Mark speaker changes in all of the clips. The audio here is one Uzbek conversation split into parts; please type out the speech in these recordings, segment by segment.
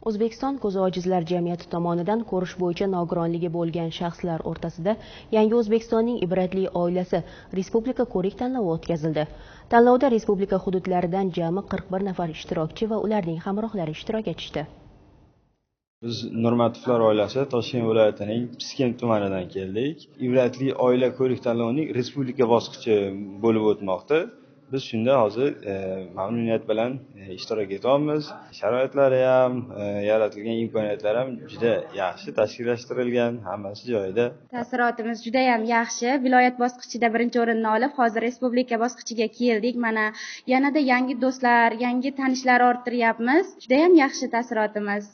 Speaker 1: O'zbekiston ko'zi ojizlar jamiyati tomonidan ko'rish bo'yicha nogironligi bo'lgan shaxslar o'rtasida Yangi O'zbekistonning ibratli oilasi respublika ko'rik tanlovi o'tkazildi. Tanlovda respublika hududlaridan jami 41 nafar ishtirokchi va ularning hamrohlari ishtirok etishdi.
Speaker 2: Biz Nurmatovlar oilasi Toshkent viloyatining Piskent tumanidan keldik. Ibratli oila ko'rik tanlovining respublika bosqichi bo'lib o'tmoqda. Biz shunda hozir mamnuniyat bilan ishtirok etyapmiz. Sharoitlari ham, yaratilgan imkoniyatlar ham juda yaxshi tashkillashtirilgan, hammasi joyida.
Speaker 3: Taassurotimiz juda ham yaxshi. Viloyat bosqichida birinchi o'rinni olib, hozir respublika bosqichiga keldik. Mana yanada yangi do'stlar, yangi tanishlar orttiryapmiz. Juda ham yaxshi taassurotimiz.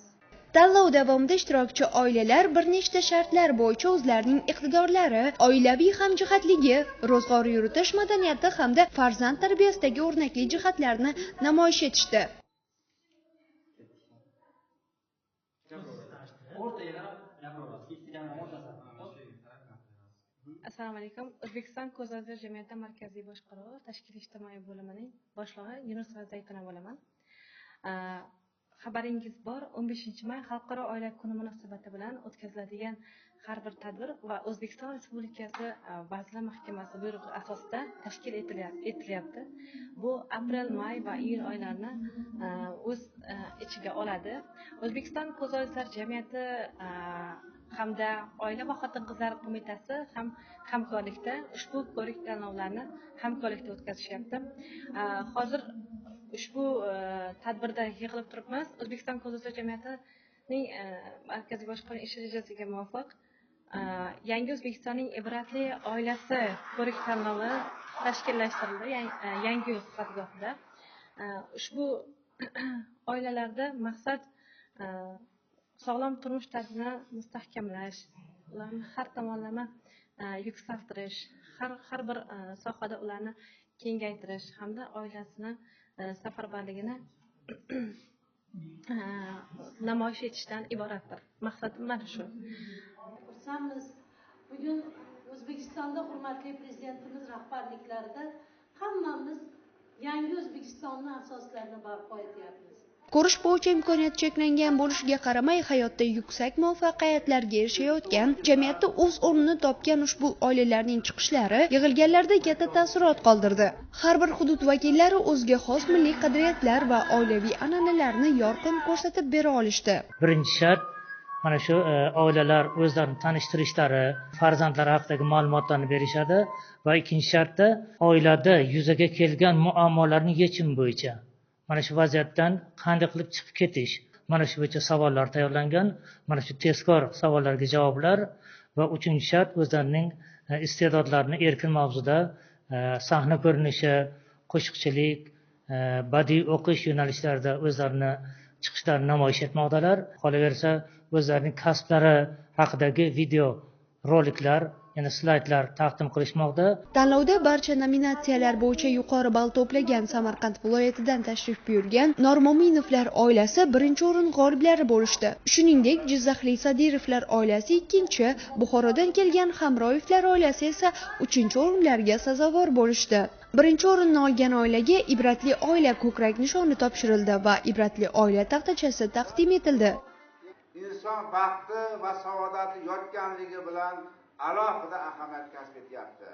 Speaker 4: Tanlov davomida ishtirokchi oilalar bir nechta shartlar bo'yicha o'zlarining iqtidorlari, oilaviy hamjihatligi, ro'zg'or yuritish madaniyati hamda farzand tarbiyasidagi o'rnakli jihatlarni namoyish etishdi.
Speaker 5: Assalomu alaykum. O'zbekiston ko'z ojizlar jamiyati markaziy boshqaruvi tashkil ijtimoiy bo'limining boshlig'i Yunusova Zaytuna bo'laman. Xabaringiz bor, 15 may Xalqaro oila kuni munosabati bilan o'tkaziladigan har bir tadbir va O'zbekiston Respublikasi Vazirlar Mahkamasi buyrug'i asosida tashkil etilyapti. Bu aprel, may va iyul oylarini o'z ichiga oladi. O'zbekiston ko'z ojizlar jamiyati hamda Oila va xotin-qizlar qo'mitasi ham hamkorlikda ushbu ko'rik tanlovlarni hamkorlikda o'tkazishyapti. Hozir ushbu tadbirda yig'ilib turibmiz. O'zbekiston ko'z ojizlar jamiyatining markaziy boshqaruv ish rejasiga muvofiq Yangi O'zbekistonning ibratli oilasi ko'rik tanlovi tashkillashtirildi Yangiyo'l sifatgohida. Ushbu oilalarda maqsad sog'lom turmush tarzini mustahkamlash, ularni har tomonlama yuksaltirish, har bir sohada ularni kengaytirish hamda oilasini safarbarligini namoyish etishdan iboratdir. Maqsadim mana shu.
Speaker 6: Xursandmiz. Bugun O'zbekistonda hurmatli prezidentimiz rahbarliklarida hammamiz yangi O'zbekistonni asoslarini barpo etyapmiz.
Speaker 4: Ko'rish bo'yicha imkoniyat cheklangan bo'lishiga qaramay, hayotda yuksak muvaffaqiyatlarga erishayotgan, jamiyatda o'z o'rnini topgan ushbu oilalarning chiqishlari yig'ilganlarda katta taassurot qoldirdi. Har bir hudud vakillari o'ziga xos milliy qadriyatlar va oilaviy an'analarni yorqin ko'rsatib bera olishdi.
Speaker 7: Birinchi shart mana shu oilalar o'zlarini tanishtirishlari, farzandlari haqidagi ma'lumotlarni berishadi va ikkinchi shartda oilada yuzaga kelgan muammolarni yechim bo'yicha mana shu vaziyatdan qanday qilib chiqib ketish, mana shu bo'yicha savollar tayyorlangan, mana shu tezkor savollarga javoblar va uchinchi shart o'zlarining iste'dodlarini erkin mavzuda sahna ko'rinishi, qo'shiqchilik, badiiy o'qish yo'nalishlarida o'zlarini chiqishlarini namoyish etmoqdalar. Qolaversa, o'zlarining kasblari haqidagi video roliklar, yana slaydlar taqdim qilishmoqda.
Speaker 4: Tanlovda barcha nominatsiyalar bo'yicha yuqori ball to'plagan Samarqand viloyatidan tashrif buyurgan Normo'minovlar oilasi birinchi o'rin g'oliblari bo'lishdi. Shuningdek, jizzaxlik Sadirovlar oilasi ikkinchi, Buxorodan kelgan Hamroyevlar oilasi esa uchinchi o'rinlarga sazovor bo'lishdi. Birinchi o'rinni olgan oilaga ibratli oila ko'krak nishoni topshirildi va ibratli oila taxtachasi taqdim etildi.
Speaker 8: Inson baxti va saodati yotganligi bilan alohida ahamiyat kasb etyapti.